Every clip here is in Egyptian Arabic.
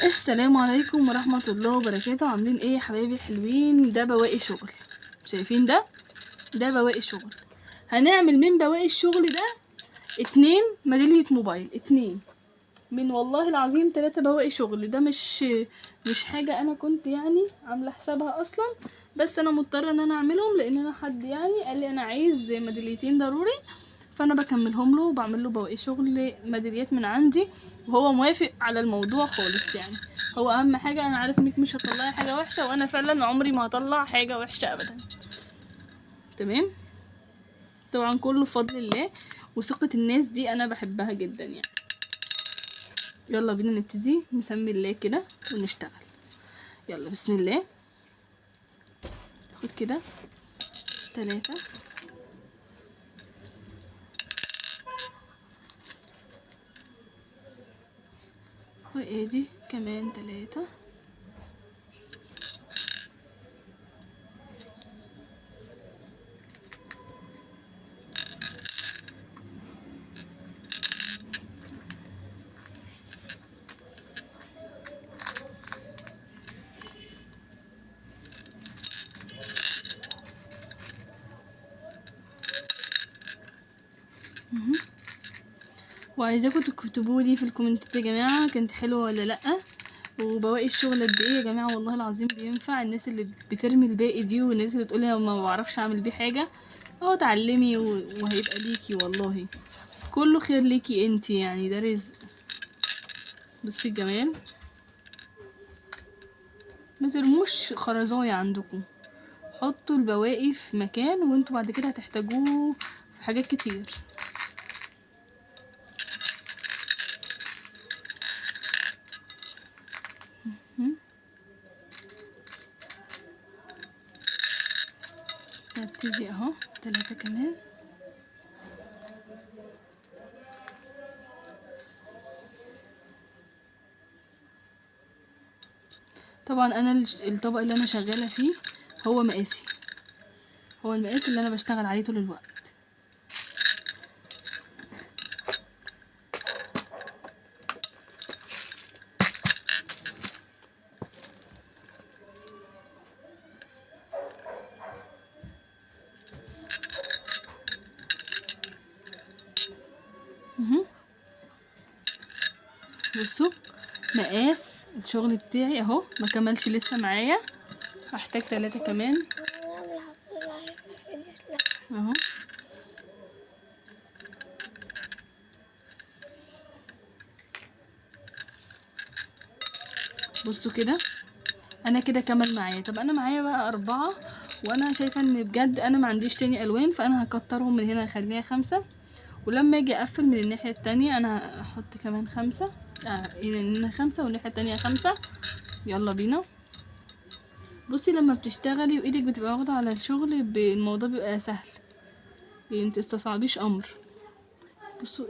السلام عليكم ورحمة الله وبركاته. عاملين ايه يا حبايبي الحلوين؟ ده بواقي شغل، شايفين ده؟ ده بواقي شغل. هنعمل من بواقي الشغل ده 2 ميدالية موبايل، 2 من والله العظيم 3 بواقي شغل. ده مش حاجة انا كنت يعني عاملة حسابها اصلا، بس انا مضطرة ان انا اعملهم لان انا حد يعني قال لي انا عايز ميداليتين ضروري، فانا بكملهم له وبعمل له بواقي شغل ميداليات من عندي، وهو موافق على الموضوع خالص. يعني هو اهم حاجة انا عارف انك مش هتطلعي حاجة وحشة، وانا فعلا عمري ما هطلع حاجة وحشة ابدا. تمام، طبعا كله بفضل الله وثقة الناس دي انا بحبها جدا يعني. يلا بينا نبتدي، نسمي الله كده ونشتغل. يلا بسم الله. خد كده 3، وادي كمان 3، وعايزاكم تكتبوا لي في الكومنتات يا جماعة كانت حلوة ولا لا، وبواقي الشغل قد ايه يا جماعة. والله العظيم بينفع الناس اللي بترمي الباقي دي، والناس اللي تقولي ما بعرفش اعمل بيه حاجة، اهو اتعلمي وهيبقى ليكي، والله كله خير ليكي انتي، يعني ده رزق. بصي الجمال، ما ترموش خرزايه عندكم، حطوا البواقي في مكان وانتوا بعد كده هتحتاجوه في حاجات كتير. هبتدي اهو 3 كمان. طبعا انا الطبق اللي انا شغالة فيه هو مقاسي، هو المقاس اللي انا بشتغل عليه طول الوقت. بصوا مقاس الشغل بتاعي اهو، ما كملش لسه معايا، هحتاج 3 كمان اهو. بصوا كده انا كده كمل معايا. طب انا معايا بقى 4، وانا شايفه ان بجد انا ما عنديش تاني الوان، فانا هكترهم من هنا اخليها 5، ولما اجي اقفل من الناحية التانية انا هحط كمان 5، هنا 5 والناحية التانية 5. يلا بينا. بصي لما بتشتغلي وايدك بتبقى واخده على الشغل الموضوع بيبقى سهل، يعني متستصعبيش امر. بصوا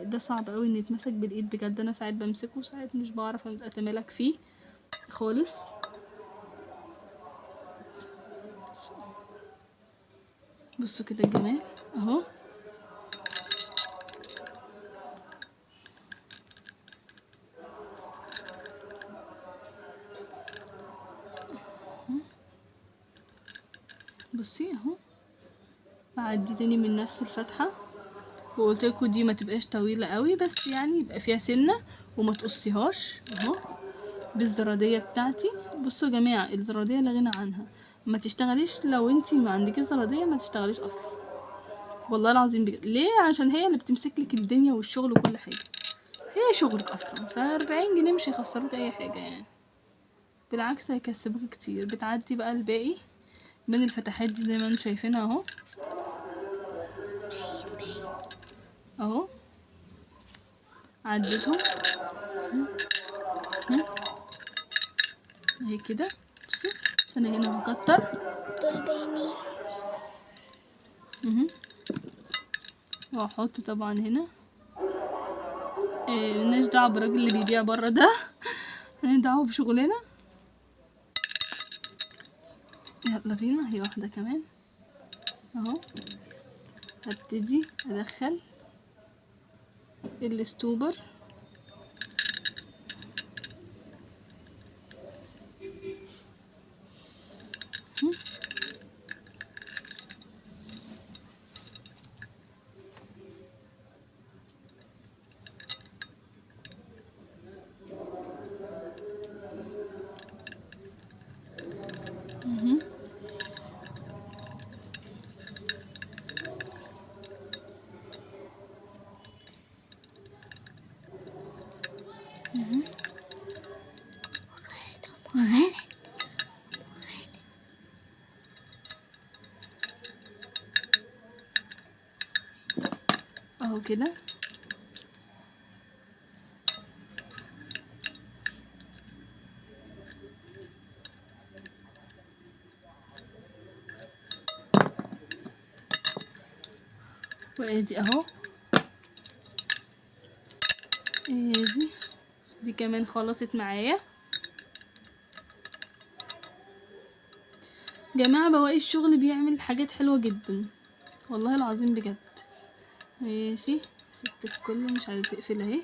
ده صعب قوي ان يتمسك بالايد بجد، انا ساعات بمسكه وساعات مش بعرف اتمالك فيه خالص. بصوا كده الجمال اهو. بصي اهو، بعدي تاني من نفس الفتحة، وقلت لكم دي ما تبقاش طويلة قوي، بس يعني يبقى فيها سنة وما تقصيهاش اهو بالزرادية بتاعتي. بصوا يا جماعة الزرادية لا غنى عنها، ما تشتغليش لو انتي ما عندكيش زرادية، ما تشتغليش اصلا والله العظيم بجد. ليه؟ عشان هي اللي بتمسك لك الدنيا والشغل وكل حاجة، هي شغلك اصلا. ف40 جنيه مش هيخسروك اي حاجة يعني، بالعكس هيكسبوك كتير. بتعدي بقى الباقي من الفتحات دي زي ما انتم شايفينها اهو اهو، عديتهم اهي كده. بصوا انا هنا هكتر دول باينين واحط طبعا هنا. ملناش دعوه بالراجل اللي بيبيع بره ده، مالنا دعوه بشغلنا. يلا بينا، هي واحدة كمان اهو. هبتدي ادخل الاستوبر اهو. اهو كده. وادي اهو، ادي دي كمان خلصت معايا. جماعة بواقي الشغل بيعمل حاجات حلوة جدا والله العظيم بجد. ماشي، سبت الكل مش عايزة تقفل اهي.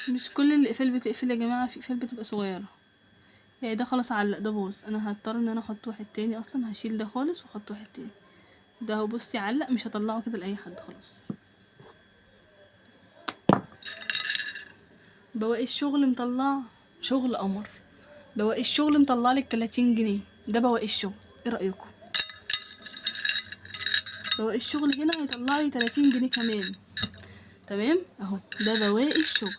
مش كل الاقفال بتقفل يا جماعة، في اقفال بتبقى صغيرة. يعني ده خلاص علق، ده باظ، انا هضطر ان انا احط واحد تاني اصلا، هشيل ده خالص واحط واحد تاني. ده اهو بصي علق، مش هطلعه كده لاي حد خلاص. بواقي الشغل مطلع شغل قمر. بواقي الشغل مطلع لك 30 جنيه، ده بواقي الشغل. ايه رايكم؟ بواقي الشغل هنا هيطلع لي 30 جنيه كمان. تمام اهو، ده بواقي الشغل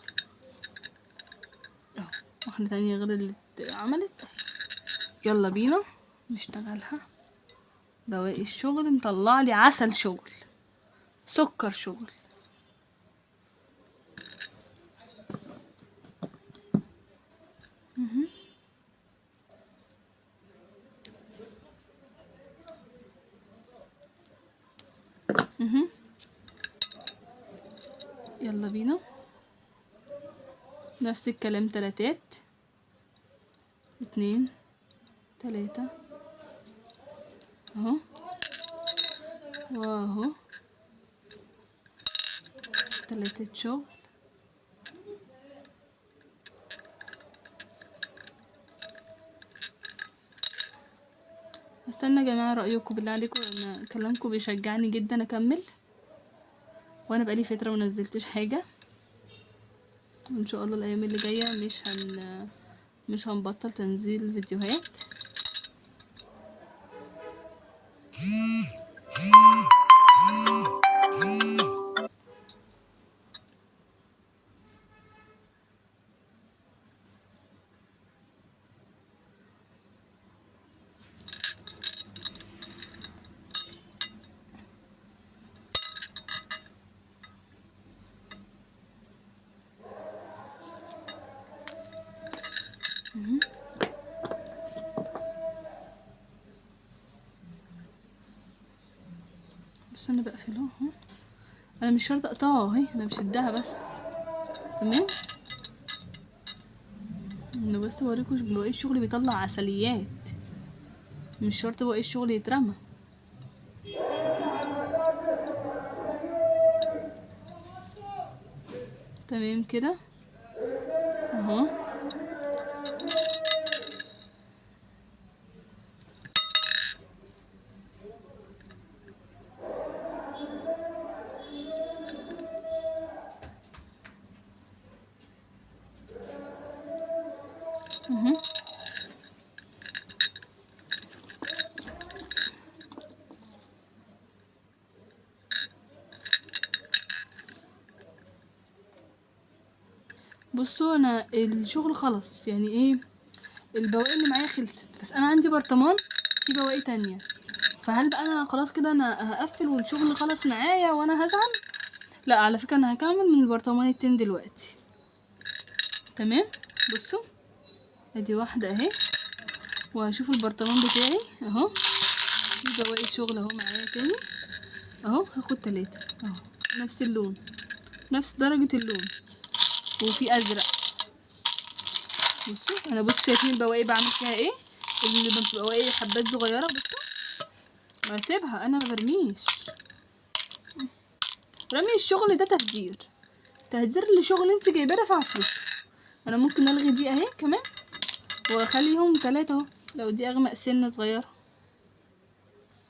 اهو. واحدة تانية غير اللي اتعملت. يلا بينا نشتغلها. بواقي الشغل مطلع لي عسل شغل، سكر شغل. يلا بينا نفس الكلام، تلاتات، 2 3 اهو واهو، 3 شغل. استنى يا جماعة رأيكم بالله عليكم، لأن كلامكم بيشجعني جدا اكمل، وانا بقالي فترة منزلتش حاجة، وان شاء الله الايام اللي جاية مش هنبطل تنزيل فيديوهات. بس انا بقفله اهو، انا مش شرط اقطعه اهي، انا بشدها بس. تمام، انا بس بوريكم بواقي الشغل بيطلع عسليات، مش شرط بواقي الشغل يترمى. تمام كده اهو. بصوا انا الشغل خلص، يعني ايه البواقي اللي معايا خلصت، بس انا عندي برطمان في بواقي تانية، فهل بقى انا خلاص كده انا هقفل والشغل خلص معايا وانا هزعل؟ لا، على فكرة انا هكمل من البرطمان التاني دلوقتي. تمام، بصوا ادي واحدة اهي، وهشوف البرطمان بتاعي اهو، في بواقي شغل اهو معايا تاني اهو، هاخد 3 اهو، نفس اللون، نفس درجة اللون، وفي ازرق. بصوا انا بصوا شايفين البواقي بعمل فيها ايه، اللي بتبقى بواقي حبات صغيرة، بصوا بسيبها انا ما برميش. رمي الشغل ده تهدير، تهدير لشغل انت جايباه دافعه فلوس. انا ممكن الغي دي اهي كمان واخليهم 3 اهو، لو دي اغمق سنة صغيرة،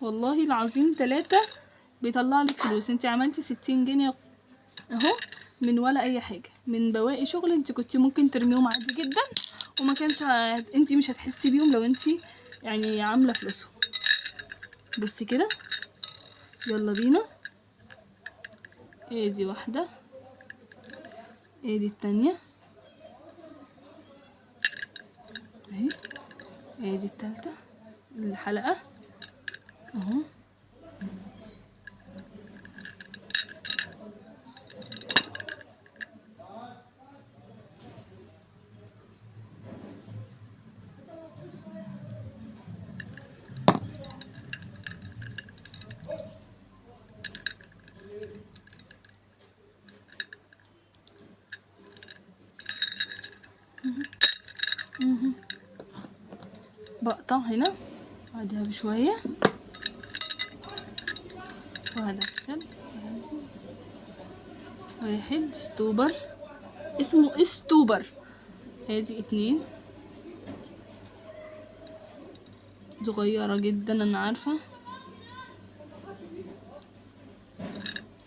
والله العظيم 3 بيطلع لك فلوس. انت عملتي 60 جنيه اهو من ولا اي حاجة، من بواقي شغل انت كنت ممكن ترميهم عادي جدا، وما كانش انت مش هتحسي بيهم لو انت يعني عامله فلوسهم. بصي كده، يلا بينا. ادي واحدة، ادي التانية اهي، ادي التالتة الحلقة اهو. بقطع هنا بعدها بشوية وهدخل واحد stopper، اسمه stopper. ادي 2 صغيرة جدا انا عارفة،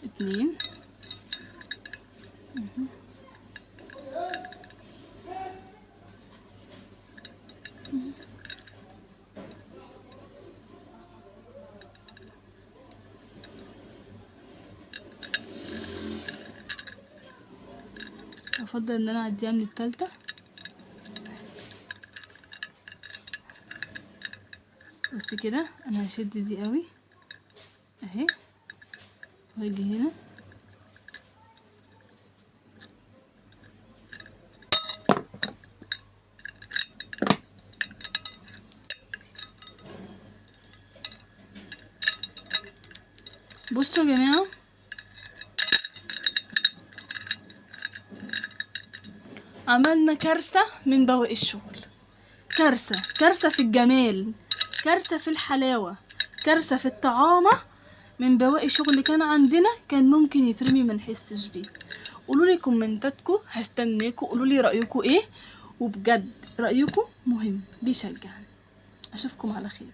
2. افضل ان انا اعديها من التالتة. بس كده انا هشد دي قوي اهي، واجي هنا بصوا يا جماعة، عملنا كارثة من بواقي الشغل، كارثة، كارثة في الجمال، كارثة في الحلاوة، كارثة في الطعامة. من بواقي الشغل اللي كان عندنا كان ممكن يترمي ما نحسش بيه. قولوا لي كومنتاتكم، هستناكم، قولوا لي رأيكم ايه، وبجد رأيكم مهم بيشجعني. اشوفكم على خير.